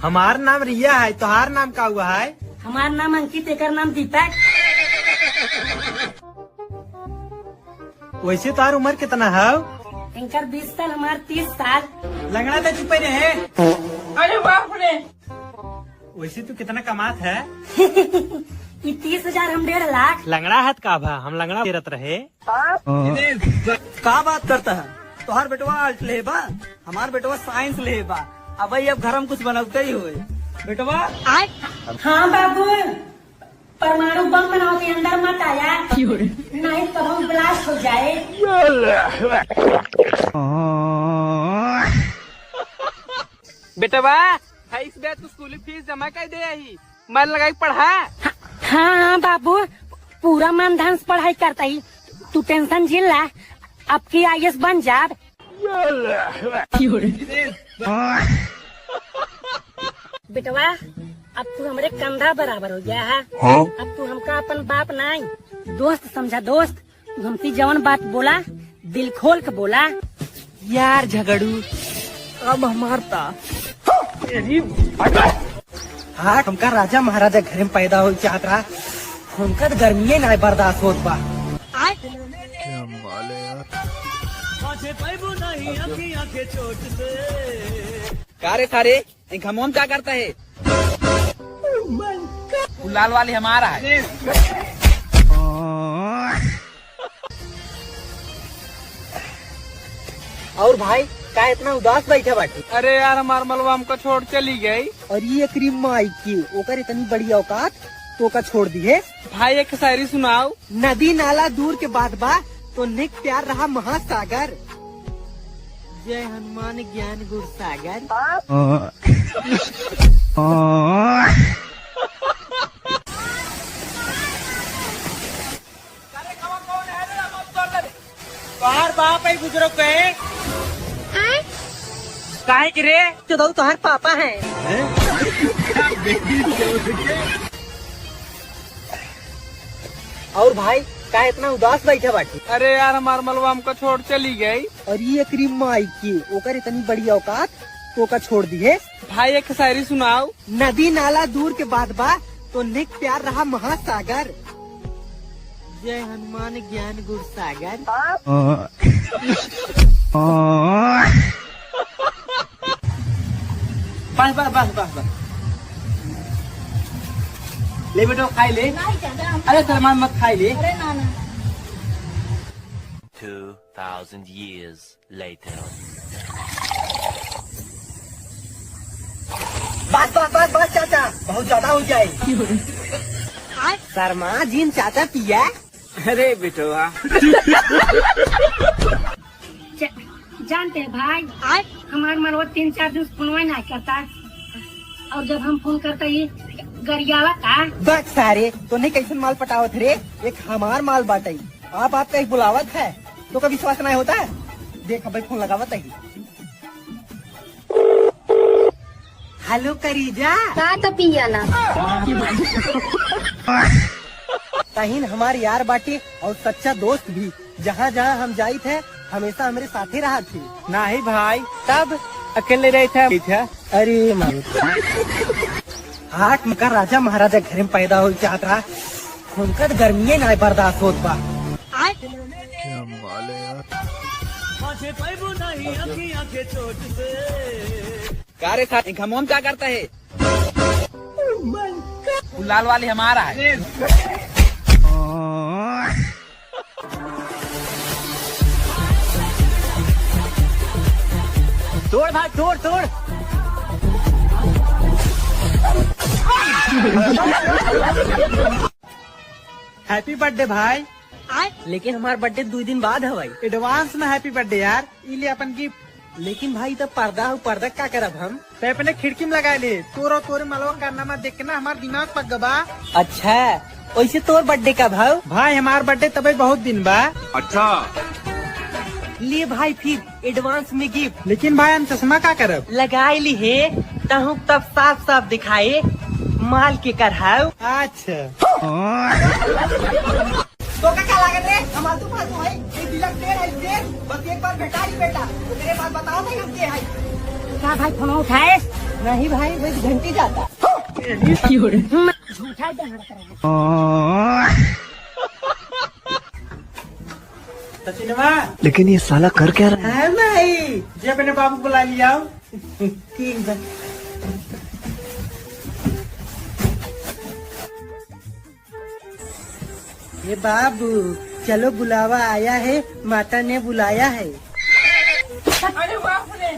हमार नाम रिया है, तोहार नाम का हुआ है? हमार नाम अंकित, एकर नाम दीपक। वैसे तोहार उम्र कितना है? इनकर 20 साल, हमार 30 साल। लंगड़ा तो चुप रहे। अरे बाप रे। वैसे तू कितना कमात है? ये 30,000, हम 1.5 लाख। लंगड़ा है का भा, हम लंगड़ा फिरत रहे। का बात करता है? तोहार बेटवा आर्ट ले बा, हमार बेटवा साइंस ले बा। अब भाई अब घर में कुछ बनौते ही हुए बेटवा। हाँ बाबू, परमाणु बम बनाओ के अंदर मत आया, नहीं तो हम ब्लास्ट हो जाए। बेटवा इस बार तू स्कूल फीस जमा कर दे आई, मन लगाई पढ़ा। हाँ हाँ बाबू, पूरा मन धन से पढ़ाई करता ही, तू टेंशन झेल ला, अब की IAS बन जा। बेटवा अब तू हमरे कंधा बराबर हो गया है। अब तू हमका अपन बाप नहीं दोस्त समझा। दोस्त तू हमसे जवन बात बोला दिल खोल के बोला। यार झगड़ू अब हमारता। हाँ हमका राजा महाराजा घर में पैदा हो चाहत रहा, हमका तो गर्मी ना बर्दाश्त होत बा। कारे सारे हम क्या करता है? वो लाल वाली हमारा है। और भाई का इतना उदास बैठा बाटी? अरे यार हमार मलवा हमको छोड़ चली गई। और ये क्रीम माई की ओकर इतनी बड़ी औकात तो का छोड़ दी है। भाई एक शायरी सुनाओ। नदी नाला दूर के बाद बा तो निक प्यार रहा महासागर। जय हनुमान ज्ञान गुण सागर। बाहर बाप है बुजुर्ग के काहे के रे? चौधरी तुम्हारे पापा हैं। और भाई का इतना उदास बैठा बाटी? अरे यार हमार मलवा हमको छोड़ चली गई। और ये क्रीम माई की ओकर इतनी बड़ी औकात तो का छोड़ दी है। भाई एक शायरी सुनाओ। नदी नाला दूर के बाद बा तो निक प्यार रहा महासागर। जय हनुमान ज्ञान गुण सागर। बस बस बस बस बस ले बेटो खाई ले। अरे सलमान मत खाई ले। अरे ना ना। 2,000 years later. बस बस बस बस चाचा बहुत ज्यादा हो जाए। शर्मा जीन चाचा पिया। अरे बेटवा जानते हैं भाई हमार मरवा 3-4 दिन फोन नहीं करता, और जब हम फोन करता ये गरियावा का। बस सारे तो नहीं कैसे माल पटावत रे, एक हमार माल बाटई आप आपका एक बुलावत है तो कभी विश्वास नहीं होता है। देख भाई फोन लगावत है। हेलो करीजा का तो पिया ना। तहीन हमार यार बाटी और सच्चा दोस्त भी, जहाँ जहाँ हम जाई थे हमेशा हमारे साथे रहा थी। नहीं भाई तब अकेले रहे थे। अरे मारू हाथ मका राजा महाराजा घर में पैदा हो चाहत रहा, उनका तो गर्मी ना बर्दाश्त होत बा। कारे सारे हम क्या करता है? वो लाल वाली हमारा है। तोड़ भाई तोड़ तोड़। हैप्पी बर्थडे भाई। लेकिन हमार बर्थडे 2 दिन बाद है भाई। एडवांस में हैप्पी बर्थडे यार, इले अपन गिफ्ट। लेकिन भाई तब पर्दा हो, पर्दा क्या करब हम? ते अपने खिड़की में लगा ले, तोर और तोरे मलवा कारनामा देख के ना हमार दिमाग पक गबा। अच्छा वैसे तोर बर्थडे कब है? भाई हमार बर्थडे तबे बहुत दिन बा। अच्छा ले भाई फिर एडवांस में गिफ्ट। लेकिन भाई हम चश्मा का करब? लगाए ली है तहु तब साफ साफ दिखाए माल के कर है। अच्छा तो का क्या लागत रे? हम आलतू फालतू है, ये तिलक तेर है तेर, बस एक बार बेटा ही बेटा, तो तेरे बात बताओ नहीं हम के है। का भाई फोन उठाए? नहीं भाई, बस घंटी जाता। झूठा डंगड़ रहा। सचिनवा, लेकिन ये साला कर क्या रहा है भाई। जे अपने बाबू बुला लिया। ठीक बा। ये बाबू, चलो, बुलावा आया है, माता ने बुलाया है। अरे बाप रे!